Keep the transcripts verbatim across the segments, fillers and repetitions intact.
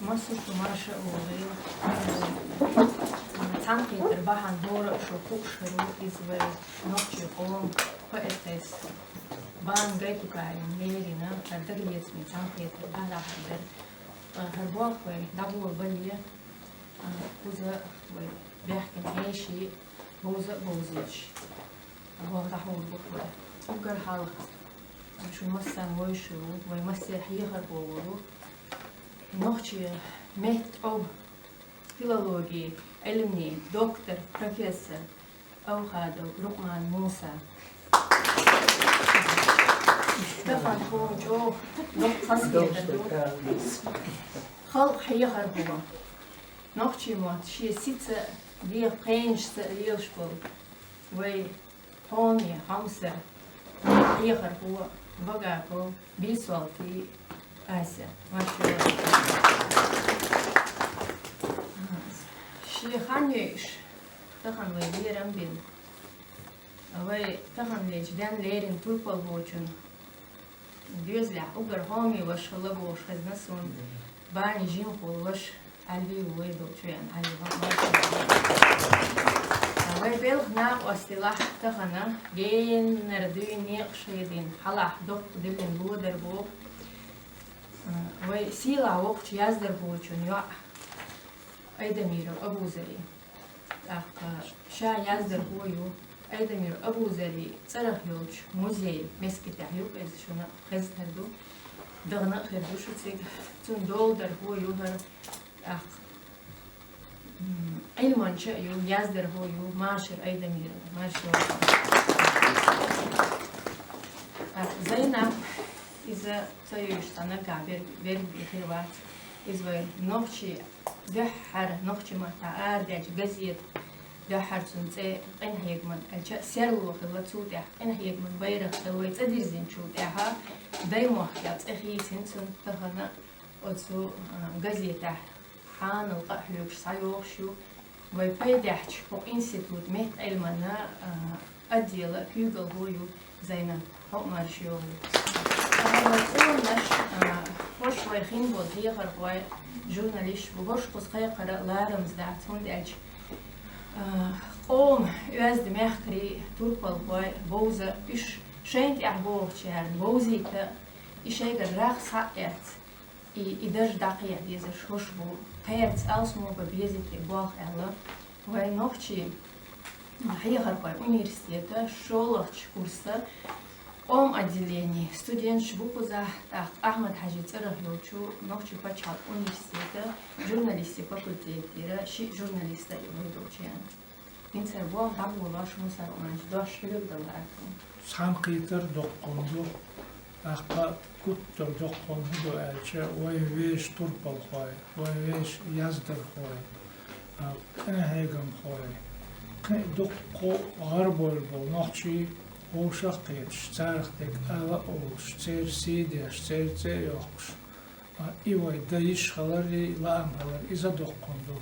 Массо а шу маша а вогӀий, цхьаьнакхетар бахьан хӀора а шу хууш хир ву, иза вай нохчий къоман поэтесса Бана Гайтукаевна лерина, хӀара дагалецамий цхьаьнакхетар дӀадахьар дара. ХӀара болх вай дӀаболабале, кхуза вай баьхкина хьеший бовза а бовзийташ, болх дӀахьулбу вай. Уггар хьалха шун массарна вевзаш ву, вай массеран хьехархо волу, нохчийн меттан тӀом, филологин Ӏилманийн доктор, профессор Авхадов Рукъман Муса. Тахана тхуна чӀогӀа доккха хазахетар ду. Халкъан хьехархо, нохчийн мотт шен сица а, дегӀа кхерамашца а лелаш болу вай хьоме хьомсара хьехархо Вагапова Бийсолтан Ася. Марша вогӀийла. Шен хан йойуш, тахана вай лерам бина, вай таханлерчу денна леррина турпалхочун доьзалехь уггар хьоме ваша хилла бохуш хезна суна, Бани жимахволу ваша Ӏаьлви ву, вай долчу веана Ӏаьлви ву. Вай белхан накъосталахь тахана генара дуьйна некъаш хедийна, хьалахь доккха диллина лодар боху вай сийлахь воккхачу яздархочун йоӀ Айдамиров Абузарин. ТӀаккха ша яздархо ю, Айдамиров Абузарин цӀарах йолчу музей мискитехь ю, иза шуна хезна хир ду, дахана а хир ду шу цига. Цуьнан доладархо ю хӀара, тӀаккха, м, Ӏилманча а ю, яздархо ю, Машар Айдамиров, Машар. ТӀаккха Зайнап, иза ца йовзуш цхьа наггахь берг, берг хир вац. Иза вай нохчийн дуьххьара нохчийн маттахь арадаьллачу газетан дуьххьара цуьнан цӀе къинхьегаман, аьлча а серло хилла, цул тӀаьхьа къинхьегаман байракх хилла вай цӀа дирзинчул тӀаьхьа Даймохкехь цӀе хийцина цуьнан. Тахана оцу, а, газетехь хьанал къа а хьоьгуш схьайогӀуш ю. Вай пайдехьчу хӀокху институтан меттан Ӏилманан, а, отделан куьйгалхо ю Зайнап, хьо а марша йогӀийла. Ткъа вай къонахаш, а, хӀорш вай хин болу хьехархой, журналисташ бу, хӀорш кхуза кхайкхар а ларамза дац, хӀунда аьлча, а, къоман оьзда мехкарий, турпалхой, бовза, уьш шайна тӀехь богӀучарна бовзийта, и шайгара рагӀ схьа а эцна, и, и дарж дӀакхехьа дезарш хӀорш бу, тхаьрца алсамо бан безийта и болх аьлла, вайн нохчийн хьехархойн университетан шолгӀачу курсан къоман отделенин студенташ бу кхузахь, тӀаккха Ахьмад-Хьаьжин цӀарах йолчу Нохчийн пачхьалкхан университетан журналистийн факультетера шиъ журналист а ю вай долчу веана. ХӀинца хӀара болх дӀаболош, Муса Рукъманович, дош хьоьга дала лаьа. Цхьаьнакхетар доккха хӀума ду, тӀаккха гуттар а доккха хӀума хӀун ду аьлча, вайн вешан турпалхой, вайн вешан яздархой, а, къинхьегамхой, кхин а дуккха а гӀарабевлла болу нохчий вовшах а кхеташ, царах дерг ала а олуш, церан сий деш, церан цӀе а йоккхуш, а, и вай дан йиш хилар, и лаам хилар, иза доккха хӀума ду.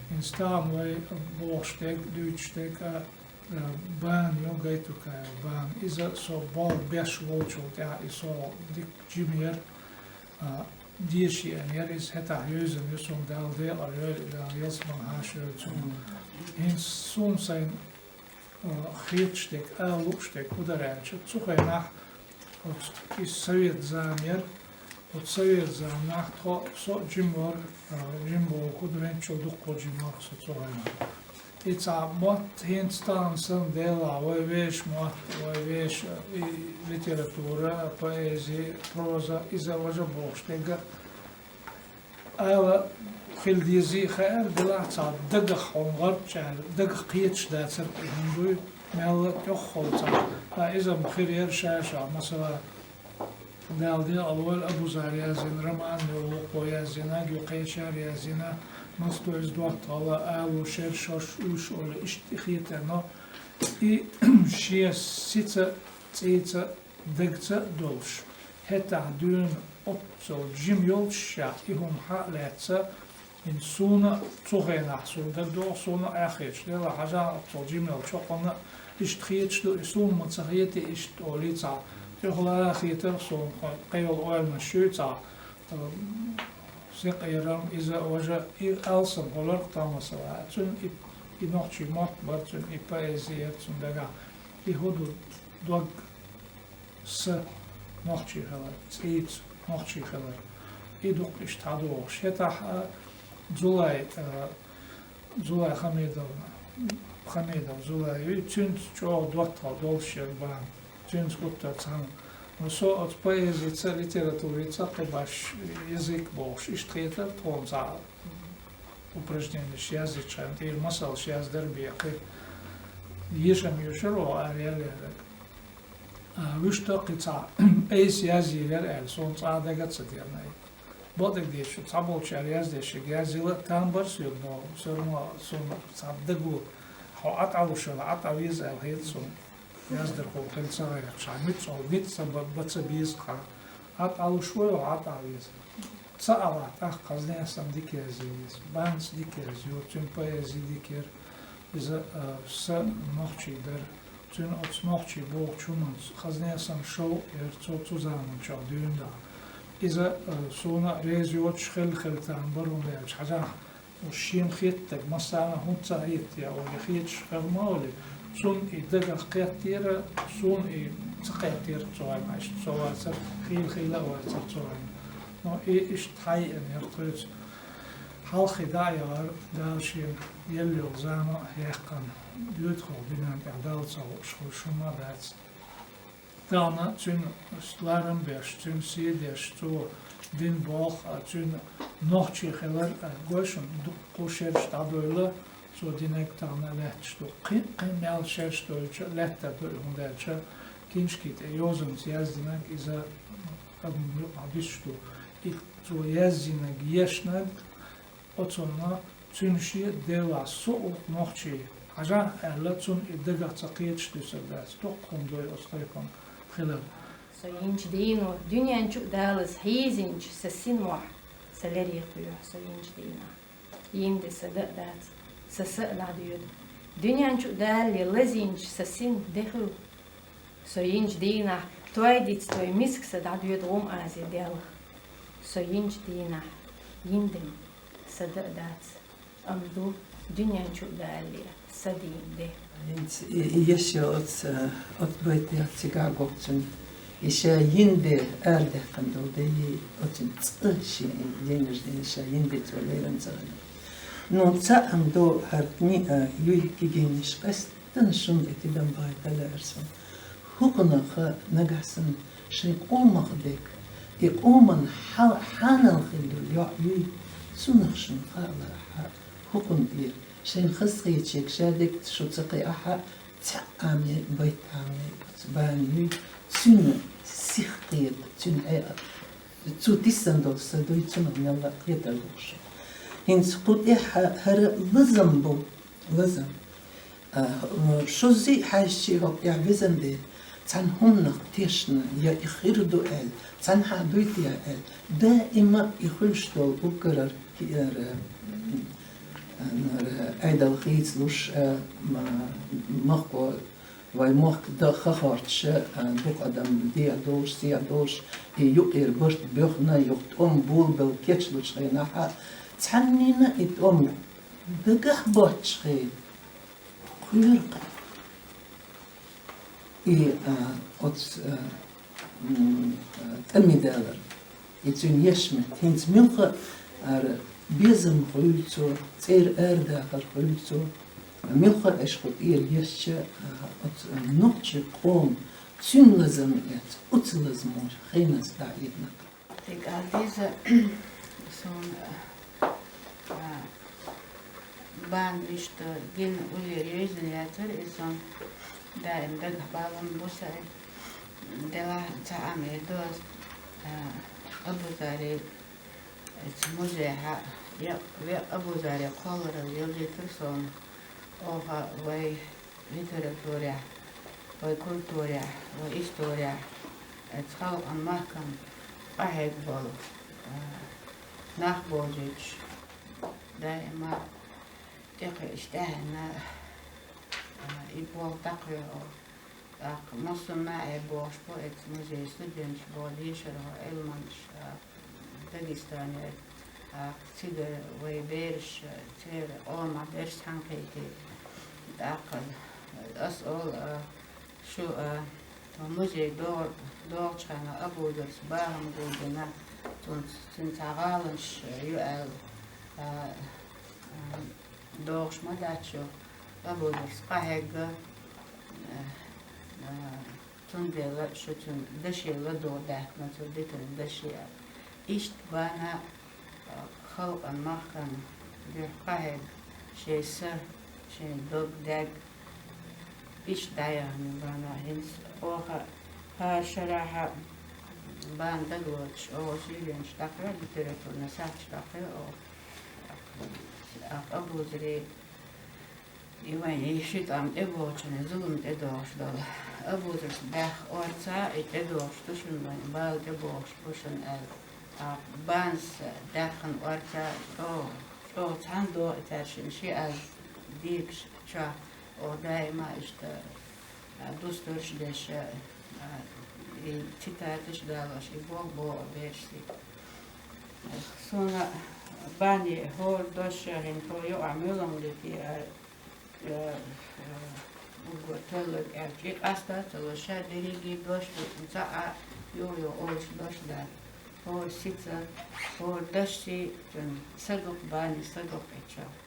ХӀинца тахана вай бохуш дерг, дуьйцуш дерг а, а, Бана ю, Гайтукаева Бана. Иза со болх беш волчул тӀаьхьа и со дика жима яра, а, деша еана яра иза, хӀетахь йевзина ю, суна Дала декъал йойла, Дала ялсамане хьаша йойла цунна. ХӀинца суна сайна а, хеташ дерг, ала лууш дерг хӀун дара аьлча, цу хенахь оцу, иза совет зама яра, оцу совет заманахь тхо, со а жима вара, а, жима бохург венчул дуккха а жима вара со цу хенахь. И цхьа мотт хӀинца тахана санна, делахь, вай вешан мотт, вай вешан, и, литература, поэзи, проза, иза важа бохуш дерг а ала хила дезий хаьара, делахь цхьа дагах хьуна гӀарчӀ аьлла, дагах кхеташ дацара и хӀума дуй, мелла а тӀехула цхьа. Ткъа иза-м хир яра ша-ша, масала, Дала декъал войла, Абузара яздина роман, йолу вукхо яздина, юкъе чара яздина, массо иза доттагӀалла, алу шераш, шорш уьш олу, иштта и хетар, но и шен сица, цӀийца, дагца а долуш, хӀетахь дуьйна оццул жима йолчу ша и хӀума хьа а лаьцна, хӀинца суна а цу хенахь суна дагадогӀу, суна а аьххьечу, делахь хьажахь оццул жима йолчу хӀокхунна а иштта хеташ ду, и суна ма ца хетий иштта олий цхьа. ТӀехула а хетара суна, кхин кхин йолу ойланаш юй цхьа, а, Сакъерам иза важа и алсам гӀолар Томасова. Цун и, и нохчий мотт бар, цун и поэзи яр цун дагахь. И хӀу ду дог са нохчий хилар, цӀийца нохчий хилар. И дукха иштта хьадогӀуш. ХӀетахь а Зулай, а, Зулай Хамидовна, Хамидов Зулай, цуьнца чӀогӀа доттагӀа долуш яра бан. Цуьнца гуттар цхьаьна. Но со оцу поэзица, литературица кхин баш язык бохуш, иштта хетара тхуна цхьа упражненеш яздечхьана, тӀера масалш яздар бен кхин. Ешам йоьшура оха ара ял ерг. А, вуьшта кхин цхьа айса язйийр яра аьлла, суна цкъа а дага ца деана. Бакъдерг дийцича, цхьаболчара яздешшиг язйийла а там бара соьга, но всё равно суна цхьа дагу, хьо Ӏа тӀалуш вала, Ӏа тӀавеза аьлла хета суна. Яздархо хила ца гӀерташ, хьан муьтӀахь ницкъ ца ба-, бан ца беза хьан. Ӏа тӀалуш вала, Ӏа тӀавеза. Ца алахь, тӀаккха хазне а санна дика язйи иза. Баьнца дика язйо, цуьнан поэзи дика яра. Иза, а, са нохчий дара. Цуьнан оцу нохчий бохучу хӀуманца хазне а санна шовкъ яра цо цу заманчохь дуьйна дагахь. Иза, а, суна реза йоцуш хилла-хилла там бара, хӀунда аьлча хьажахь, уьш шена хеттарг массарна хӀунда ца хета, я вай хеташ хир ма валли, цунна и дагах кхеттера, суна и ца кхеттера цу хенахь, иштта со вацара, хийла-хийла а вацара цу хенахь. Но и иштта хьайеана яра тхоьца. Хьалххе дӀа а яхара, Дала шена елла йолу зама а яьккхина, доьдахалла дуьнен тӀехь Далла ца хууш хуьлуш хӀумма а дац. Тахана цуьнан ларам беш, цуьнан сий деш, цо дина болх а, цуьнан нохчий хилар а, гой шуна, дуккха шераш дӀадойла, цо динарг тахана лаьтташ ду. Кхин, кхин мел шераш дойлуча лаьттар ду и, хӀунда аьлча киншки тӀе йозанца яздинарг иза адамна юкъахь дуьсуш ду. И цо яздинарг, ешнарг, оцунна цуьнан шен делахь со ву-кх нохчий, хьажахь аьлла, цунна и дагах ца кхеташ дуьсур дац. Дуккха хӀума ду оцу тайпана хилар. Со йинчу дийно дуьнен чу а далаза хьийзинчу сан син мохь, сан леррина кхоьхьу со йинчу дийнахь. Йина де сан дан а дац, сан са а дӀадоьду. Дуьнен чу а далале лазийначу сан син де хуьлу. Со йинчу дийнахь той диц, той миска сан дӀадоьду гӀум Азе делла. Со йинчу дийнахь йина де сан дан а дац, амма ду дуьнен чу а далале сан дийна де. ХӀинца и, и еш йолу оцу, оцу байтехь цигахь гоццуьнга и ша йина де арадаьккхина долу де, и оцуьнан цкъа шен день рождения ша йина де цо лерина ца хилла. Ну, цхьаъ-м ду хӀара кни-, а, юй кегийнаш къаьстина шуна и тидам бахьийта лаьара суна. ХӀокхунах нагахь санна шайн къомах дерг, и къоман хьал-, хьанал хилла йолу йоӀ юй, цунах шуна хаалахь, хӀокхунна тӀера шайна хазахетарг ша дерг шу ца кхиахь, цхьаъ-м яй, байтта-м яй оцу бана юй, цуьнан сих кхета, цуьнан Ӏе-, цо тиссина долу са дуй, цунах мелла а кхетар луш. ХӀинца кху тӀехь хӀара лазам бу, лазам. А, шозза а хьаьжча хӀокху тӀехь везан де, цхьана хӀуманах тешна, я и хир ду аьлла, цхьанхьа дуй те аьлла, даима и хуьлуш долу уггарара, киара, а, нара Ӏедал хийцалуш, а, ма-, махко вай мохк дан ха хортуш, а, дукха адам дехьа долуш, сехьа долуш, и юкъера барт боьхна, юха тӀом болабелла кечлучу хенахь а, цхьаннена и тӀом дагахь боцчу хенахь, кхоьру-кх и, а, оцу, а, м, а, тӀаме далар, и цуьнан еш метта. ХӀинца муьлхха а безам хуьлу цо, цӀера арадахар хуьлу цо, муьлхха а аша кху тӀера ешча, а, оцу, а, нохчийн къоман цуьнан лазам эца, оцу лазаман хеназа дӀаийна. Дика а деза, суна, а, бан иштта гина уллера йовзина яцара иза, сон даим дагахь балун бу сайн. Делахь цхьа а мер ду ас, а, Абузарий, эца музейхьа, я, ве Абузарий кхолларал йовзийтира суна. Оха вай литературехь, вай культурехь, вай исторехь, эца халкъан махкана къахьега болу, а, нах божуьйтуш, даима тӀекхуьуш тӀаьхьенна, а, и болх дӀакхоьхьу. ТӀаккха массо а маьӀӀе бохуш бу эца музей студенташ боху, дешархо, Ӏилманчаш, а, Дагестане, эца ТӀаккха цигара вай бераш, церан къоман бераш цхьаьнакхийтира. ТӀаккха ас оал, а, шу, а, музей догӀ-, догӀучу хенахь Абузарс бахам гулдина, цунца, цуьнан цхьа гӀаланаш ю аьлла, а, а, догӀуш ма дац шу, Абузарс къахьегна, а, а, цундела шу цуьнан даше ладогӀа даьхкина, цо дитина даше аьлла. Иштта бана, а, халкъан махкана дуьхьа къахьегна, шен са, шен дог, даг, иштта дӀаяхна бана. ХӀинца оха хӀара шарахь бана дагалоцуш, оха шийленаш дӀакхоьхьу, литературни сахьташ дӀакхоьхьу оха. Ахь Абузаре и вайн и ши тӀам тӀебогӀучунна зулам тӀедогӀуш долу. Абузарс даьхна орца и тӀедогӀуш ду шуна, вайн бала тӀебогӀуш бу шуна аьлла. Ахь банас даьхна орца чӀогӀа, чӀогӀа цхьаьна догӀу и цаьршинна ши аз дийгаш чохь, оха даима иштта, а, дустарш а деш, а, и цитаташ а далош, и боху боху бераш цига. Суна бани хӀора дош а хӀинца юкъахь муьлханна де те, а, э, э, уггар талларг аьлча, и къастар а ца ло, ша дерриге дош ду, цхьа а юха-юха олуш дош дац. ХӀора сица, хӀора дашций, цуьнан сагакх бани, сагакх и чохь.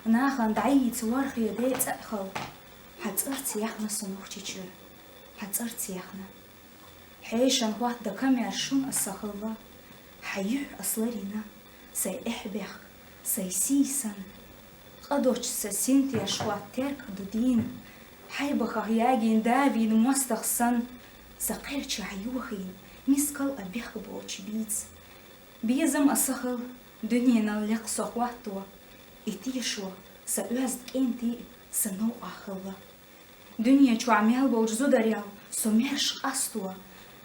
Нахана дӀайийца ворхӀе де цӀа а хала, хьан цӀарца яьхна со Нохчийчуьра, хьан цӀарца яьхна. Хьешан хӀотта дан камаьрша шуна аса хилла, хьан юьхь аса ларйина, сайн эхь-бехк, сайн сий санна. Къа доцчу сан синтеш хӀотта терках ду дийна, хьайбахах ягийна, давийна мостагӀа санна, сан кхерчахь йохийна, мискал а бехк боцу бийца. Безам аса хилла, дуьненал лекха со хӀотто, и тешо сан оьзда кӀентий а, сан новкъахь хилла. Дуьне чохь мел болчу зударел со маьрша къасто,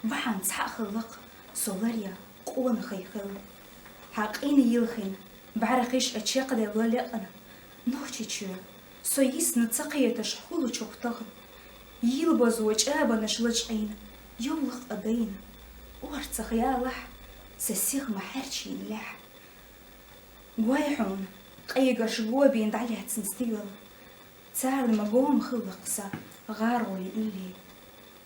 бахьана цхьаъ хилла-кх со ларъян къонахий хилла. Хьан къина йилхина, бӀаьрхиш а чекхделла лекъна, Нохчийчоь, со йисна ца кхеташ хӀуллачух тахана. Йилбазо чӀабанаш лачкъийна, йовлакх а дайна, орцах ялахь, сан сиха ма хьаьрчийна лаьхьа. Гой хьуна, къегаш го бина дӀалаьцна стигала. Царна ма гома хилла-кх сан гӀароле илли.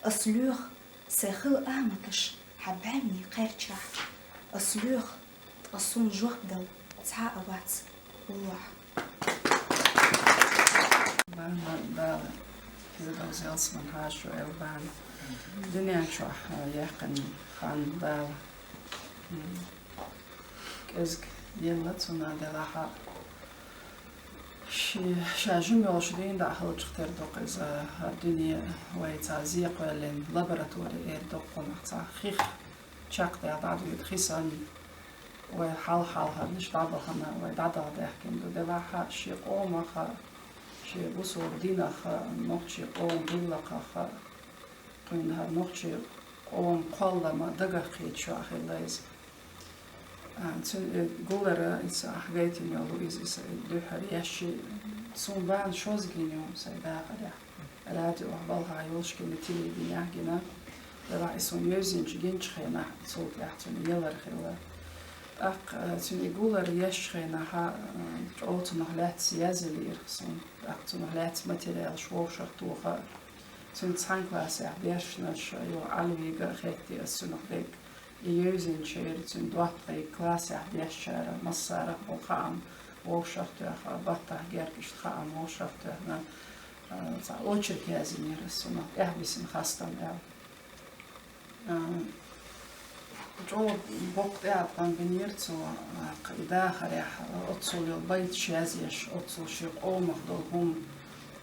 Ас лоьху сайн хила аматаш хьан бӀаьвнийн кхерчахь. Ас лоьху, ткъа суна жоп дала цхьа а вац уллохь. Бан, бан, Дала, Фирдовс ялсамани хьаша шу, эл бан. Дуьнен чохь, а, яьккхина хан Дала. М. КӀезиг елла цунна делахь а, ши-, ша жима йолуш дийна дӀа хилчах тера ду-кх иза, хӀара дуьне вай цхьа зен кхоьллина лаборатори эр ду-кх кхунах цхьа хих чекхдаьлла дӀадуьйду хи санна, вай хьалха-хьалхарнаш дӀабахана, вай дӀадала даьхкина ду. Делахь а шен къомах а, шен бусалба динах а, нохчийн къоман гӀиллакхах а, кхуьнан хӀара нохчийн къоман кхоллам а дагах кхеташ хилла иза. А, цуьнан и гулар, иза ахь гайтина йолу иза, иза дуьххьара еш, суна бан шозза гина ю сайн дахарехь. Радиохь балхахь йолуш гина, телевиденехь гина. Делахь и суна йовзинчу гиначу хенахь, цул тӀаьхьа цуьнан ялар хилла. ТӀаккха, а, цуьнан и гулар еш хенахь, а, чӀогӀа цунах лаьцна язъялийра суна. ТӀаккха цунах лаьцна материалаш вовшахтоха. Цуьнан цхьана классехь дешнаш, юха Ӏалвига а хеттий ас цунах дерг. И йовзинчеран цуьнан доттагӀий классехь дешчара массарах болу хаам вовшахтоьхна, баттахь герга иштта хаам вовшахтоьхна, а, цхьа очерк язйинера ас цунах, тӀаьхьабисина хастам аьлла. А, чӀогӀа боккха тӀеӀаткъам бинера цо, а, кху и дахарехь, оццул йолу байташ язъеш, оццул шен къомах долу хӀума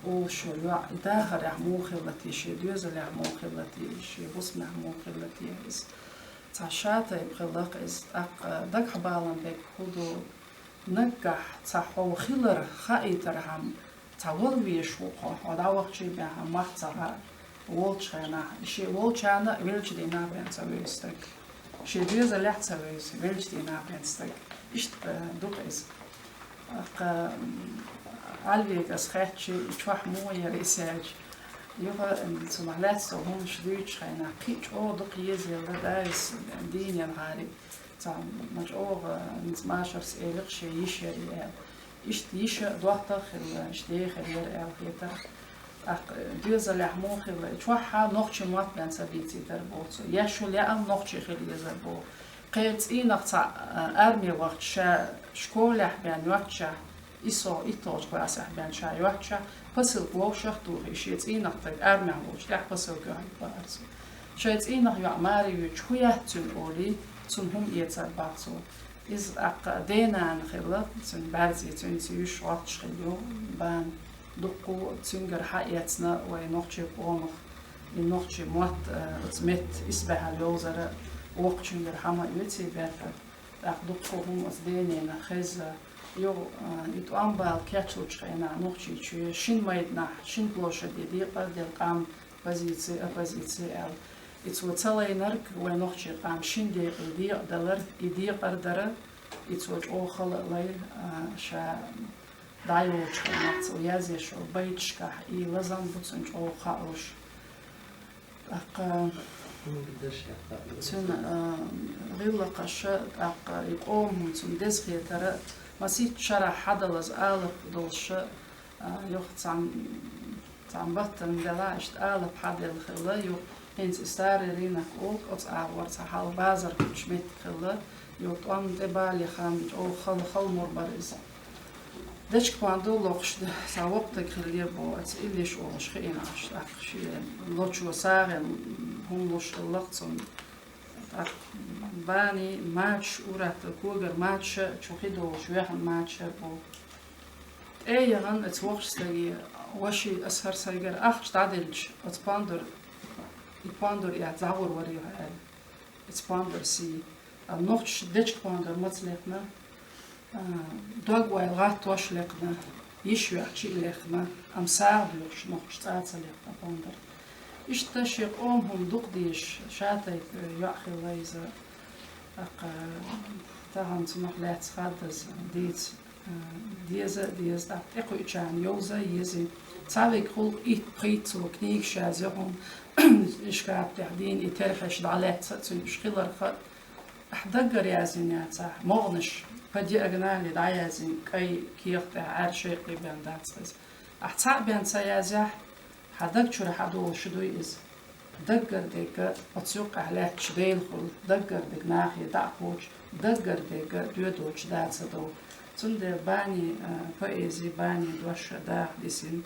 олуш йолу йоӀ, и дахарехь муха хилла те, шен доьзалехь муха хилла те, шен хӀусамехь муха хилла те иза. Цхьа шатайпа хилла-кх иза, тӀаккха дагахь балам берг хӀун ду, наггахь цхьа хьо хилар хаийтархьама, цхьа вала везаш ву хьо, хьо дӀавахча бен хьан мах ца хаьа, волчу хенахь, шен волчарна а веллачу дийнахь бен ца вевза стаг. Шен доьзалехь а ца вевза, веллачу дийнахь бен стаг. Иштта, э, ду-кх иза. ТӀаккха, м, Ӏалвига ас хаьттича, и чохь муха яра иза аьлча, юха, м, цунах лаьцна хӀуманаш дуьйцучу хенахь, кхин а чӀогӀа дукха езаелла, да, иза дийна елахьара. Цхьа ма чӀоагӀа, низ машарс элира шен йиша яр аьлла. Иштта йиша доттагӀа хилла, иштта дехар яр аьлла хетар. ТӀаккха доьзалехь муха хилла, чохь нохчийн мотт бен ца бийцийта дар боху цо. Еш шу лаьам нохчи хила езар боху. Кхин цӀийнах цхьаъ, а, арме вахча ша школехь бен йоцчехь, и со итталгӀачу классехь бен ша йоцчехь, посылка вовшах а тухий, шен цӀийнах стаг армехь волчу тӀехь посылка юьхьиг баара цо. Шайн цӀийнах йоӀ маре йоьдуш хӀун яц цуьнан олий, цунна хӀума эцар бах цо. Иза тӀаккха ден-нана хилла, цуьнан бӀаьрзе, цуьнца юьш гӀотташ хилла ю, бан дуккха цуьнгара хьаэцна вай нохчийн къомах, и нохчийн мотт, а, оцу метта исбаьхьал йовзара воккхачуьнгара хьама а оьций баьрта. ТӀаккха дуккха хӀума оцу ден-ненах хезна. Юха, а, и тӀом бала кечлучу хенахь Нохчийчоь шина майданахь, шина площаде декъар делла къам, позиция, оппозиция аьлла. И цо ца лайнарг вай нохчийн къам шина декъе декъадалар, и декъар дара, и цо чӀогӀа хала а лай, а, ша дӀайолучу хенахь цо язъеш йолу байташкахь и лазам бу цуьнан чӀогӀа хаалуш. ТӀаккха цуьнан, а, гӀиллакхаша, тӀаккха и къоман цунна деза хетара, масийтта шарахь хьадалаза алапа долуша, а, юха цхьана, цхьана баттана делахь, иштта алапа хьаделла хилла, юха хӀинца и старый рынок олу, оцу агӀор цхьа хьал базар кхуьучу меттиг хилла, юха тӀом тӀе бале хан чӀогӀа хала, халамур бара иза. Дечка-пондар локхуш д-, сан воккха стаг хиллера боху, аса иллиш олуш хиъна аша, тӀаккха шен лочо сагӀина хӀума луш хиллакх цунна. ТӀаккха бани мачаш, ур-атталла когара мачаш а, чу хи долуш вехна мачаш а бу. ТӀе а яхана, аса воккхачу стаге, ваши, аса хӀара сайгара ахча дӀаделча, оцу пондар, и пондар эцна дӀагӀур вара юха аьлла. Оцу пондар сий. А нохчаша дечка-пондар маца лекхна, а, дог-ойла гӀаттош а лекхна, йиш йоьхча а лекхна, амма сагӀа доьхуш нохчаша цкъа а ца лекхна пондар. Иштта шен къоман хӀума дукха дезаш, ша тайпа йоӀ хилла иза. ТӀаккха тахана цунах лаьцна хаддаза дийца, а, деза а деза, тӀаккха тӀекхуьучарна йовза а еза. Цхьа вега гӀуллакх итт-пхийтта цо книгаш язйо хьуна, шкаф тӀехь дийна и терхьеш дӀалаьцна а цуьнан уьш хиларх а, ахьа даггара яздина яцахь, могӀанаш по диагонали дӀаяздина, кӀайн кехат тӀехь Ӏаьржа шайкъе бен дац хеза. Ахьа цхьаъ бен ца язъяхь, хьан даг чуьра хьадолуш дуй иза. Даггара дерг оцу юккъехь лаьтташ Делахула, даггара дерг нахе дӀа а кхочуш, даггара дерг доьдучу да ца дов. Цундела бани, а, поэзи, бани дош даха дисина.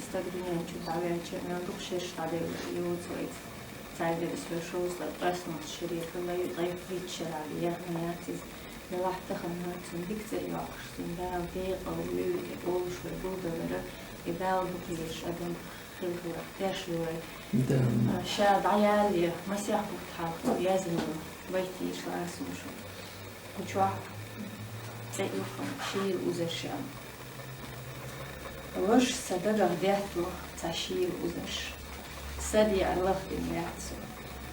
Стаг дуьнен чу дӀаваьлча, мел дукха шераш дӀаделла йоцу вайца. Цаьргара аса вай шовзткъе ткъаьсналгӀачу шаре хилла ю, ткъе пхийтта шарахь яхна яц иза. Делахь тахана цунна дика цӀе йоккхуш, цунна Дала декъал вевлла олуш вай гулдалара, и Дала дукха везаш адам хила хиларх тешна ю вай. Да. А, ша дӀаялале, масех бутт хьалха цо яздина ю, байт йийша лаьа суна шуна. Кху чохь цӀе ю-кх шийла узарш аьлла. Ваша, сан дагах детталу цхьа шийла узарш. Са деӀар лахдина лаьтта со,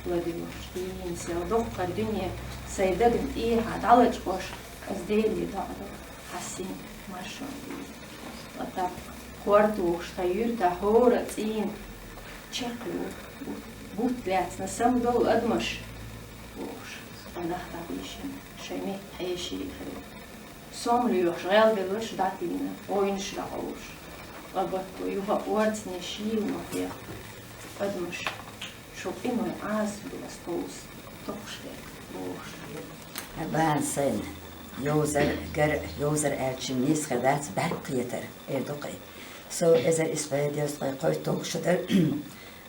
ладуьйлуш дийна сел. Доккхара дуьне сайн дагна тӀехьа дӀалачкъош, аса Деле доӀа до, хьан синга маршонан дийна. Ткъа тӀаккха корта вухуш тхан юьртахь хӀора а цӀийнан чекхйолу, бутт лаьцна самадовла адамаш, бохуш, ткъа нах дӀабийшина, шайн метта хьеший а хилла. Сом лоьхуш гӀелделларш дӀатийна, гӀойнаш дӀакъовлуш, ткъа батто юха а орцане шийла ма хехка адамаш, шун къиной Ӏазап ду ас тховса, токхуш дерг, бохуш. Бан сайна йовзар, гар йовзар аьлча нийса хир дац, бӀаьрг кхетар, эр ду-кх и. Со эзар исс бӀе дезткъе кхойтталгӀа шо дара,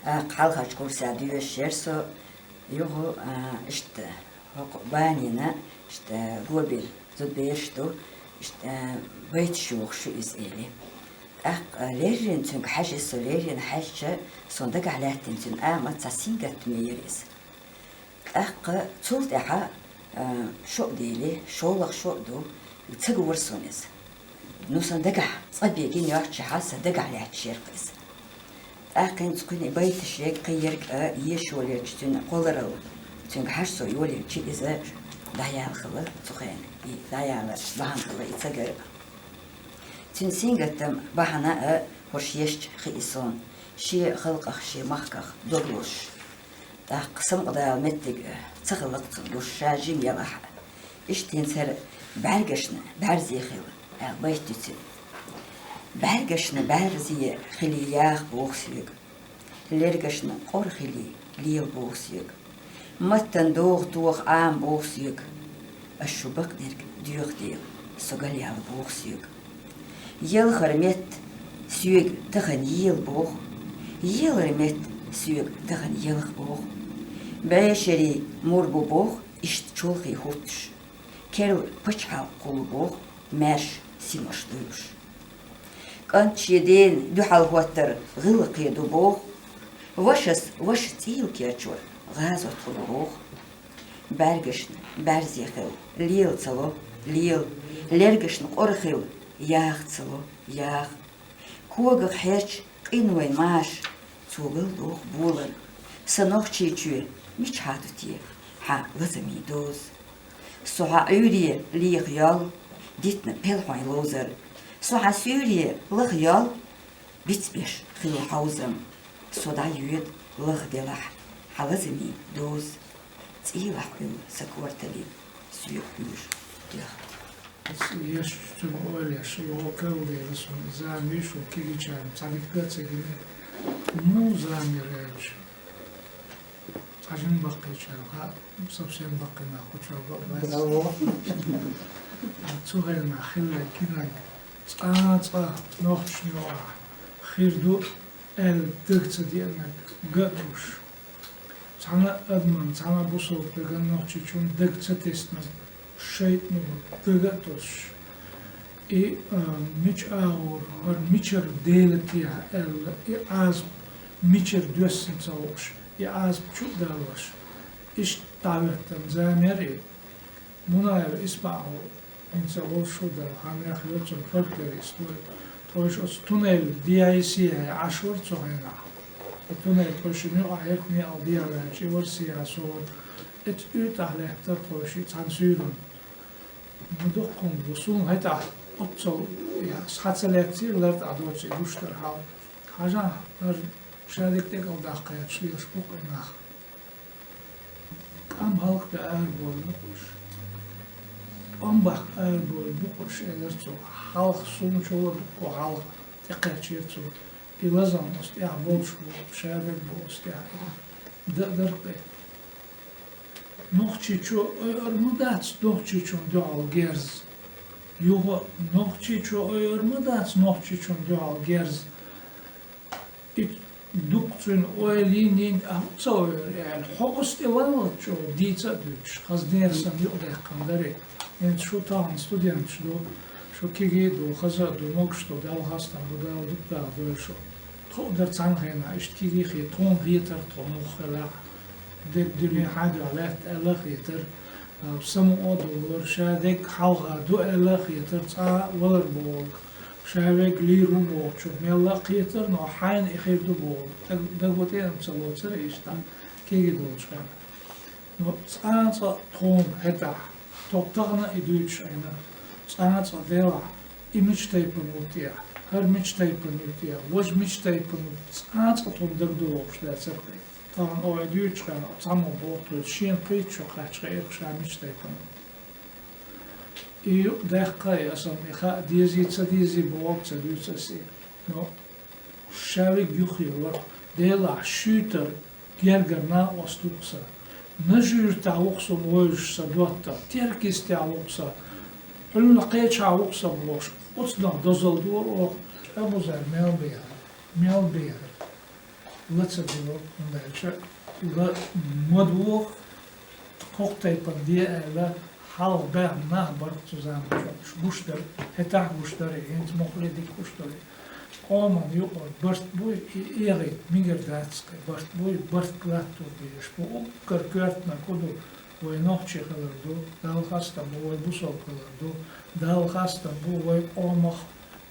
а, хьалхарчу курсехь доьшуш яра со, юха, а, иштта, хӀокху банина, иштта, гобин зудбераш ду, иштта, байташ йохуш ю иза, эли. ТӀаккха леррина цуьнга хьаьжира со, леррина хьаьжча, суна дагахь лаьттина цуьнан амат цхьа сингаттаме яра иза. ТӀаккха цул тӀаьхьа, а, шо а дели, шолгӀа шо а ду, ца гора суна иза. Ну, сан дагахь, цкъа бен гина йоццушехь, сан дагахь лаьтташ яра-кх иза. ТӀаккха хӀинца кхуьнан и байташ ерг, кхин ерг а еш йолаелча, цуьнан кхолларалла, цуьнга хьажа со йолаелча, иза дӀаяла хилла цу хенахь, и дӀаяла бахьана хилла и ца гар. Цуьнан сингаттам бахьана а хӀорш ешча хии суна, шен халкъах, шен махках дог лозуш. тӀаккха самукъадала меттиг ца хилла-кх цун гуш, ша жима ялахь а. Иштта хӀинца хӀара бӀаьргашна бӀаьрзе хила аьлла байт ю цуьнан. БӀаьргашна бӀаьрзе хилий яха боху соьга. Лергашна къора хилий лела боху соьга. Маттана догӀа тоха Ӏама боху соьга. Ас шу бакъдерг доьху дела, со галъяла боху соьга. Елхара метта соьга тахана ела боху, елара метта соьга тахана елха боху. БӀешерий мур бу боху, иштта чолхе хӀуттуш. Керла пачхьалкх кхуллу боху, маьрша синош дуйуш. КӀант шен дена дуьхьал хӀоттар гӀиллакхе ду боху, вашас ваша цӀийла керчор гӀазот хуьлу боху. БӀаьргашна бӀаьрзе хила лела ца ло, лела, лергашна къора хила яха ца ло, яха. Когах хьерча къинойн маша, цо гал доху болар. Сан Нохчийчоь мичахьа ду те хьан лазамийн доза? Со хьан Ӏуьйре леха йол, дитина пелхьойн ловзар. Со хьан суьйре лаха йол, бицбеш хилла хьовзам. Со дӀайоьду лаха делахь хьан лазамийн доза. ЦӀийлахь Ӏуьллу сан корталлин соьга уьйр доьхна. Ас еш цуьнан ойла еш, йогӀу калла дела суна, зама вийш ву кегийчарна цхьа дика ца гина. Муха зама яра аьлча, цхьа жима баккхийчарна, хьа, совсем баккхий нах кхучарга а бац. Браво! Цу хенахь хилла гинарг цкъа а цкъа нохчашна юкъахь хир ду аьлла дага ца деанарг ган а гуш. Цхьана а адаман, цхьана а бусалба даган, нохчичун дага ца тесна, шайтӀано дага а тосуш. И, а, мича агӀор, хӀара мичара Дела техьа аьлла, и Ӏазап мичара доьссина ца хууш, и Ӏазап чу а далош. Иштта дӀахӀоьттина зама яра и. Мунаев ИсмаӀал, хӀинца волуш ву дара, хьан мех йоцург фольклорист ву. Тхойша оцу туннель дехьа-сехьа Ӏаш вара цу хенахь. И туннель тхойшинна юкъахь яра, некъал дехьаваьлча, и вара сехьа, со вара. Эцу уьйтӀахь лаьттара тхойшиъ цхьана суьйранна. Ма дуккха хӀума бу, суна хӀетахь оццул, я, схьа ца лаьццийра лартӀахь доций гуш дара хьал. Хьажахь, хӀара шадерг тӀекӀалдаккха гӀерташ лелаш бу-кх и нах. КӀам хӀаллакдан арабовла бу-кх уьш. ТӀом баккха арабовла бу-кх уьш, элира цо. Хьалха суна чу вара дуккха хьалха тӀекхаьчира цо. И лазам оцу тӀехь болуш бу, шадерг бу оцу тӀехь. Дан а дара-кх и. Нохчичо ойур ма дац нохчичунна дуьхьал герз. Юха нохчичо ойур ма дац нохчичунна дуьхьал герз. И дукха цуьнан ойла йина, йина, а хӀун ца ойур аьлла, хьо оцу тӀе валлалц чӀогӀа дийца а дуьйцуш, хаза нерсан юкъадаьккхина дара и. ХӀинца шу тахана студенташ ду, шу кегий а ду, хаза а ду, могуш ду, Далла хастам бу, Дала дукха Дала дойла шу. Тхо а дара цхьана хенахь, иштта кегий хи-, тхуна хетара тхо муха хилахь, дерг дуьне хьан дуьхьа лаьтта аьлла а хетара, а, самукъа а довлар, шадерг хьалха ду аьлла а хетара, цкъа а валар бохург. Ша верг лийр ву бохучух мелла а кхетара, но хьайна и хир ду бохург. Даг-, дагаван тӀе а ца лоцура иштта, кегий долчу хенахь. Но цкъа а цкъа тхуна хӀетахь, тхо тахана и дуьйцуш Ӏийна, цкъа а цкъа делахь, и мича тайпана ву техьа, хӀара мича тайпана ву техьа, важа мича тайпана ву, цкъа а цкъа тхуна дагадогӀуш дацара-кх и. Тахана оха и дуьйцучу хенахь, цхьаммо боху тхоьца, шена пхийтта шо кхаьчча хаьара-кх ша мича тайпана ву. И юкъадаьккха и, аса-м и хаа дезий, ца дезий бохург ца дуьйцу аса и. Но ша верг юххе вара, делахь шуьйтара гергара накъост ву-кх сан. Нажи-Юьртахь ву-кх со вевзаш сан доттагӀа, Теркйистехь ву-кх сан, хьуьлла кхечахьа ву-кх сан бохуш, оцунах дозалла дора оха. Абузар мел бехара, мел бехара. Ла ца дило, хӀунда аьлча ла ма ду, хӀокху тайпана де аьлла, хьалха баьхна нах бара-кх цу заманчохь. Уьш гуш дара, хӀетахь а гуш дара, хӀинца муххале а дика гуш дара. Къоман юкъара барт буй, и эгӀийта мегар дац-кх, барт буй, барт латто дезаш бу. Уггар коьртаниг хӀун ду? Вай нохчий хилар ду, Далла хастам бу, вай бусалба хилар ду, Далла хастам бу, вай къомах,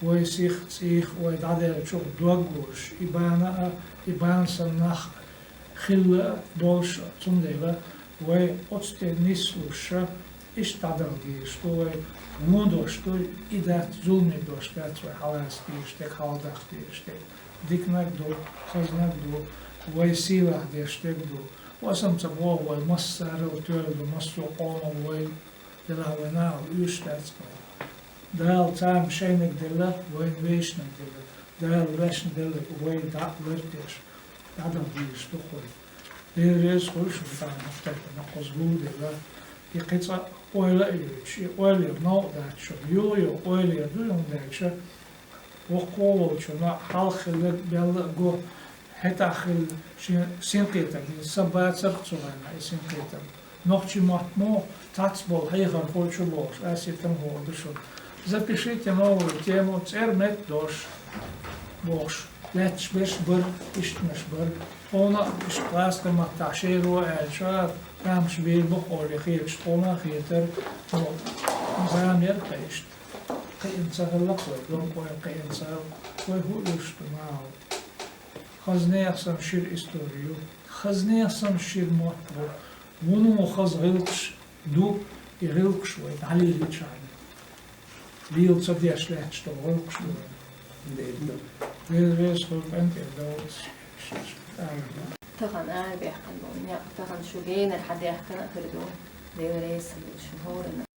вай сих, цӀийх, вай дӀадаьллачух дог гуш, и бана а, и бана санна нах а хилла а, долуш а. Цундела вай оцу тӀе нислуш а, иштта дӀадала дезаш ду вай, вон дош дуй, и дац, зуламе дош дац вай хьалаца дезаш дерг, хьаладаккха дезаш дерг. Диканиг ду, хазниг ду, вай сийлахь деш дерг ду. Ва аса-м ца боху вай массарел тоьлла ду, массо а къомал вай, делахь вай нахал уьйш дац-кх. Дала царна шайниг делла, вайна вешниг делла. Дала вешна делларг вай дӀа а лардеш, дӀадала дезаш ду-кх вай. Дела реза хуьлда шуна, тахана хӀокху тайпана кхуза гулделла. И кхин цкъа ойла а йойтуш, и ойлера новкъа дац шуна. Юха-юха ойлера ду, хӀунда аьлча воккхаво волчунна хьалха хилларг мелла а го, хӀетахь хилла шен синкхетам, сан бацарх цу хенахь и синкхетам. Нохчийн мотт муха цхьацца болу хьехархой чу бохуш, ас и тӀе ма хӀоттаду шуна. Запишите новую тему, цӀера метта дош бохуш. Лаьтташ берш бара, иштанаш бара. Тхуна иштта гӀазкхийн маттахь шеро аьлча, тамаш бийр бу-кх олий хеташ, тхуна а хетара, но зама яра-кх иштта. Кхиъна ца хилла-кх вай, домкъойн кхиъна ца хилла. Вай хӀун уьш ду, нахал? Хаза нехан санна шира истори ю. Хаза нехан санна шира мотт бу. Вуно хаза гӀиллакхаш ду, и гӀиллакхаш вай дӀалелийчхьана, лела ца деш лаьтташ долу гӀиллакхаш ду вайн. Дела реза хуьлда, къинтӀера довла. Тахана ара баьккхина болу некъ, тахана шу генара хьан даьхкина а хир ду. Дела реза хуьлда шуна хӀоранна.